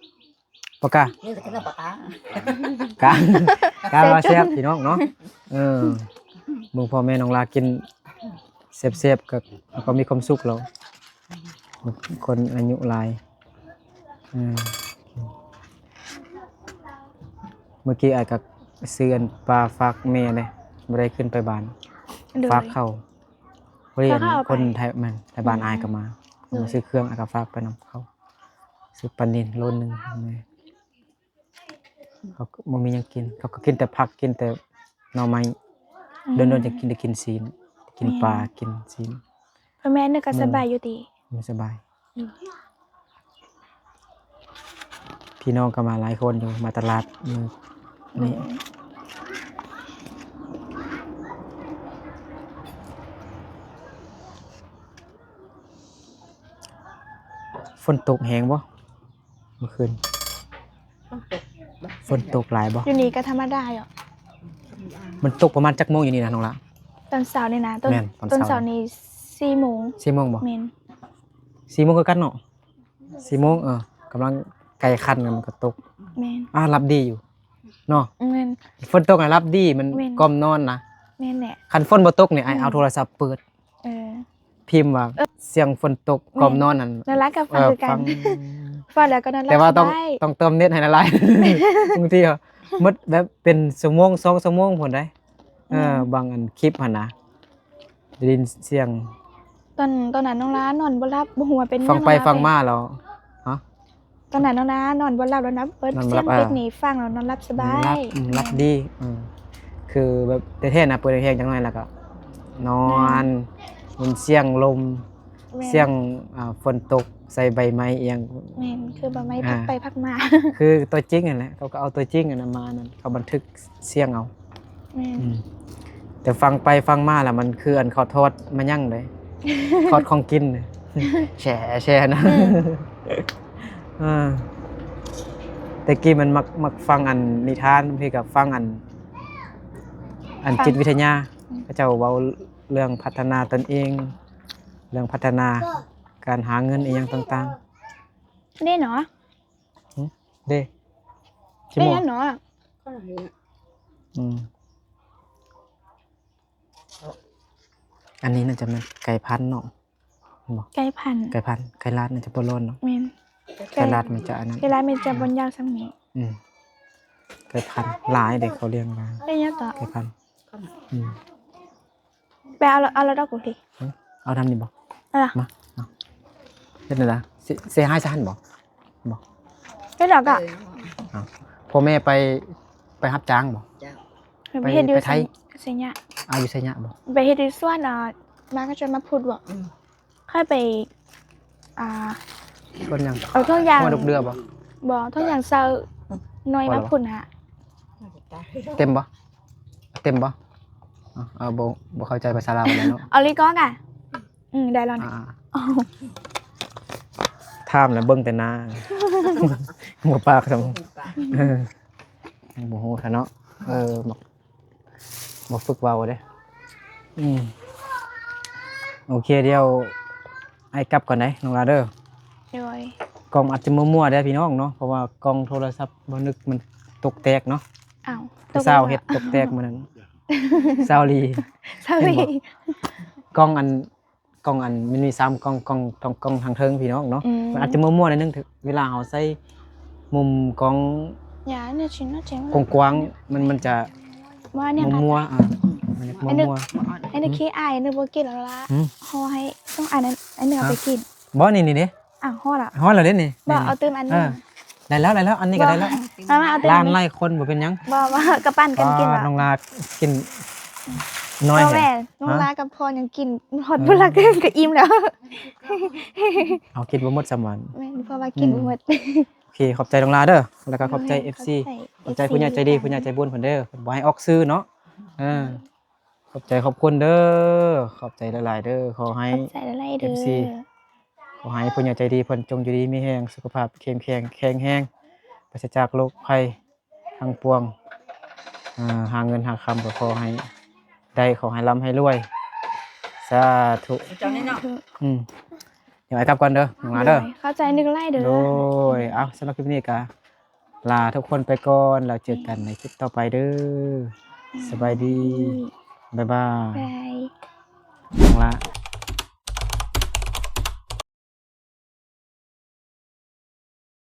ປາກາ ນີ້ກໍເປັນປາກາ ກາ ກາວ່າແຊບພີ່ນ້ອງເນາະ. ເອີ ເບິ່ງພໍ່ແມ່ນ້ອງລາກິນແຊບໆ ກໍ ກໍມີຄວາມສຸກແລ້ວ ຄົນອາຍຸຫຼາຍ. ເອີ ມື້ກີ້ອ້າຍກໍຊື້ອັນປາຝາກແມ່ເດ້ ບໍ່ໄດ້ຂຶ້ນໄປບ້ານ. ໂດຍ. ຝາກເຂົ້າ ພໍດີ ຝາກເຂົ້າ ຄົນໄທ ແມ່ນ ໄທບ້ານ ອືມ ອ້າຍກໍມາ ໂດຍ ມາຊື້ເຄື່ອງ ອ້າຍກໍຝາກໄປນຳເຂົາ. ຊື້ປານິນໂລໜຶ່ງ ເຂົາກໍບໍ່ມີຫຍັງກິນ ເຂົາກໍກິນແຕ່ຜັກ ກິນແຕ່ໜໍ່ໄມ້. ອືມ. ດົນໆ ຈັ່ງກິນ ໄດ້ກິນຊີ້ນ ກິນປາ ແມ່ນ ກິນຊີ້ນ. ພໍ່ແມ່ນີ້ກໍ ແມ່ນ ສະບາຍຢູ່ຕິ? ແມ່ນ ສະບາຍ. ອືມ. ພີ່ນ້ອງກໍມາຫຼາຍຄົນຢູ່ ມາຕະຫຼາດມື້ນີ້. ໂດຍ. ຝົນຕົກແຮງບໍ່ ເມື່ອຄືນ? ຝົນຕົກ ຝົນຕົກຫຼາຍບໍ່? ຢູ່ນີ້ກໍທຳມະດາຢູ່. ມັນຕົກປະມານຈັກໂມງຢູ່ນີ້ນະນ້ອງລະ? ຕອນເຊົ້ານີ້ນະ ຕອນ ແມ່ນ ຕອນ ຕອນເຊົ້ານີ້ສີ່ໂມງ. ສີ່ໂມງບໍ່? ແມ່ນ. ສີ່ໂມງຄືກັນເນາະ? ສີ່ໂມງ ເອີ ກຳລັງໃກ້ຄັນ ມັນກໍຕົກ. ແມ່ນ. ອ່າ ຫຼັບດີຢູ່ເນາະ? ແມ່ນ. ຝົນຕົກໃຫ້ຫຼັບດີ ມັນ ແມ່ນ ກ່ອມນອນນະ. ແມ່ນແຫຼະ. ຄັນຝົນບໍ່ຕົກນີ້ ອ້າຍ ອືມ ເອົາໂທລະສັບເປີດ ເອີ ພິມວ່າ ເອີ ສຽງຝົນຕົກ ແມ່ນ ກ່ອມນອນນັ້ນ ນ້ອງລາກໍຟັງ ເອີ ຄືກັນ ຟັງ ຟັງແລ້ວກໍນອນຫຼັບ ແຕ່ວ່າຕ້ອງ ສະບາຍ ຕ້ອງເຕີມເນັດໃຫ້ຫຼາຍໆ ບາງທີໝົດແບບເປັນຊົ່ວໂມງ ສອງຊົ່ວໂມງພຸ້ນໃດ໋. ເອີ ແມ່ນ ບາງອັນຄລິບຫັ້ນນະ ໄດ້ຍິນສຽງ ຕອນ ຕອນນັ້ນນ້ອງລານອນບໍ່ຫຼັບ ບໍ່ຮູ້ວ່າເປັນຫຍັງ ຟັງໄປຟັງມາແລ້ວ ຮະ? ຕອນນັ້ນນ້ອງນານອນບໍ່ຫຼັບແລ້ວນະ ເປີດສຽງເປັກນີ້ຟັງແລ້ວນອນຫຼັບສະບາຍ. ອືມ ຫຼັບ ອືມ ຫຼັບດີ. ເອີ ຄືແບບແທ້ໆນະ ເປີດແຮງໆຈັກໜ້ອຍແລ້ວກໍນອນ. ແມ່ນ. ຍິນສຽງລົມ ແມ່ນ ສຽງ ອ່າ ຝົນຕົກໃສ່ໃບໄມ້ອີ່ຫຍັງ. ແມ່ນ ຄືໃບໄມ້ ອ່າ ພັດໄປພັດມາ ຄືຕົວຈິງຫັ້ນແຫຼະ ເຂົາກໍເອົາຕົວຈິງອັນນັ້ນມານັ້ນ ເຂົາບັນທຶກສຽງເອົາ. ແມ່ນ. ອືມ ແຕ່ຟັງໄປຟັງມາແລ້ວ ມັນຄືອັນເຂົາທອດມາຍັງເດ້ ທອດຂອງກິນ ແຊ່ ແຊ່ນະ. ອືມ ເອີ ແຕ່ກີ້ມັນມັກ ມັກຟັງອັນນິທານ ບາງທີກໍຟັງອັນ ອັນ ຟັງ ຈິດວິທະຍາ ອືມ ເຂົາເຈົ້າເວົ້າເລື່ອງພັດທະນາຕົນເອງ ເລື່ອງພັດທະນາການຫາເງິນອີ່ຫຍັງຕ່າງໆ ເດ້ເນາະ. ຫຶ ເດ້ ຊິ ເດ້ ໝໍ ເນາະ. ອືມ ອັນນີ້ໜ້າຈະແມ່ນໄກ່ພັນເນາະ ເຫັນບໍ່? ໄກ່ພັນ ໄກ່ພັນ ໄກ່ລາດໜ້າຈະບໍ່ຮ້ອນເນາະ. ແມ່ນ ໄກ່ລາດມັນຈະອັນນັ້ນ ໄກ່ລາດມັນຈະບໍ່ຍາວສ່ຳນີ້. ອືມ ໄກ່ພັນຫຼາຍເດ້ ເຂົາລ້ຽງມາ ໄກ່ຫຍັງເກາະ? ໄກ່ພັນ. ອືມ ໄປເອົາ ເອົາລະດອກກູຕິ. ເອົານຳນີ້ບໍ່? ເອົາລະ ມາ ມາ. ເຮັດແນວໃດ? ເສຍ ເສຍຫາຍຊະຫັ້ນບໍ່? ບໍ່ ເຮັດດອກກະ ເອີ ພໍ່ແມ່ໄປ ໄປຮັບຈ້າງບໍ່? ເຈົ້າ ໄປເຮັດຢູ່ ໄປໄທ ໄຊຍະ. ອາ ຢູ່ໄຊຍະບໍ່? ໄປເຮັດຢູ່ສວນ ອ່າ ມາກໍຈະມາພຸດບໍ່? ອືມ ຂ້ອຍໄປ ອ່າ ສວນຫຍັງ? ເອົາຖົງຢາງ ຫົວດົກເດືອບໍ່? ບໍ່ ຖົງຢາງເຊົາໜ່ວຍມາພຸ້ນຫະ. ເຕັມບໍ່? ເຕັມບໍ່? ເອົາ ເອົາ ບໍ່ ບໍ່ເຂົ້າໃຈພາສາລາວປານໃດເນາະ. ເອົາລີກອກະ ອືມ ໄດ້ແລ້ວນະ. ອ່າ ຖາມແລ້ວເບິ່ງແຕ່ໜ້າ ບໍ່ປາກຊ້ຳ ບໍ່ຮູ້ຊະເນາະ. ເອີ ບໍ່ ບໍ່ຝຶກເວົ້າເດ້. ອືມ ໂອເຄ ດຽວອ້າຍກັບກ່ອນເດ້ນ້ອງລາເດີ. ໂດຍ ກ້ອງອາດຈະມົວໆເດ້ພີ່ນ້ອງເນາະ ເພາະວ່າກ້ອງໂທລະສັບບໍ່ນຶກມັນຕົກແຕກເນາະ. ອ້າວ ຜູ້ສາວເຮັດຕົກແຕກມື້ນັ້ນ ສາວລີ ສາວລີ ເຫັນບໍ່? ກ້ອງອັນ ກ້ອງອັນ ມັນມີສາມກ້ອງ ກ້ອງ ກ້ອງ ກ້ອງທາງເທິງພີ່ນ້ອງເນາະ ອືມ ມັນອາດຈະມົວໆໜ້ອຍໜຶ່ງ ເວລາເຮົາໃສ່ມຸມກ້ອງ ຢາ ເນຍ ຊິນເນາະ ເຈັງ ກວ້າງໆ ມັນ ມັນຈະ ວ່າແນວ ມົວໆ ອ່າ ມັນຈະມົວໆ ອັນນີ້ ອັນນີ້ຂີ້ອາຍ ນຶກບໍ່ກິນແລ້ວລະ ຫືມ ຫໍ່ໃຫ້ ຕ້ອງອັນນັ້ນ ອັນໜຶ່ງເອົາໄປກິນ ບໍ່ ນີ້ ນີ້ເດ້ ອ້າວ ຮອດລະ ຮອດແລ້ວເດ້ນີ້ ບໍ່ ນີ້ ເອົາຕື່ມອັນໜຶ່ງ ເອີ ໄດ້ແລ້ວ ໄດ້ແລ້ວ ອັນນີ້ກໍໄດ້ແລ້ວ ບໍ່ ມາ ມາເອົາຕື່ມ ຫຼານຫຼາຍຄົນບໍ່ເປັນຫຍັງ ບໍ່ ບໍ່ ກໍປັນກັນກິນ ອ່າ ວ່າ ນ້ອງລາກິນໜ້ອຍ ກໍແມ່ນ ແທ້ ນ້ອງລາກັບພໍ່ຍັງກິນຮອດ ເອີ ບໍ່ຫຼັກ ກໍອີ່ມແລ້ວ ເຮົາກິນບໍ່ໝົດຊ້ຳຫວານ ແມ່ນ ເພາະວ່າກິນ ອືມ ບໍ່ໝົດ ໂອເຄ ຂອບໃຈນ້ອງລາເດີ ແລ້ວກໍຂອບໃຈ ໂດຍ ເອັບຊີ ຂອບໃຈ ຂອບໃຈຜູ້ໃຫຍ່ໃຈດີ ເອັບຊີ ຜູ້ໃຫຍ່ໃຈບຸນເພິ່ນເດີ ເພິ່ນບໍ່ໃຫ້ອອກຊື່ເນາະ ເອີ ຂອບໃຈຂອບຄຸນເດີ ຂອບໃຈຫຼາຍໆເດີ ຂໍໃຫ້ ຂອບໃຈຫຼາຍໆເດີ ເອັບຊີ ຂໍໃຫ້ຜູ້ໃຫຍ່ໃຈດີເພິ່ນຈົ່ງຢູ່ດີມີແຮງ ສຸຂະພາບເຂັ້ມແຂງ ແຂງແຮງ ປາສະຈາກໂລກໄພທັງປວງ ອ່າ ຫາເງິນຫາຄຳກໍຂໍໃຫ້ໄດ້ ຂໍໃຫ້ລ່ຳໃຫ້ລວຍ ສາທຸ ເຈົ້ານີ້ເນາະ ອືມ ດຽວອ້າຍກັບກ່ອນເດີ ນ້ອງລາເດີ ໂດຍ ຂອບໃຈໜຶ່ງຫຼາຍເດີ ໂດຍ ເອົ້າ ສຳລັບຄລິບນີ້ກໍລາທຸກຄົນໄປກ່ອນ ແລ້ວເຈີກັນໃນຄລິບຕໍ່ໄປເດີ ສະບາຍດີ ບາຍບາຍ ບາຍ ນ້ອງລາ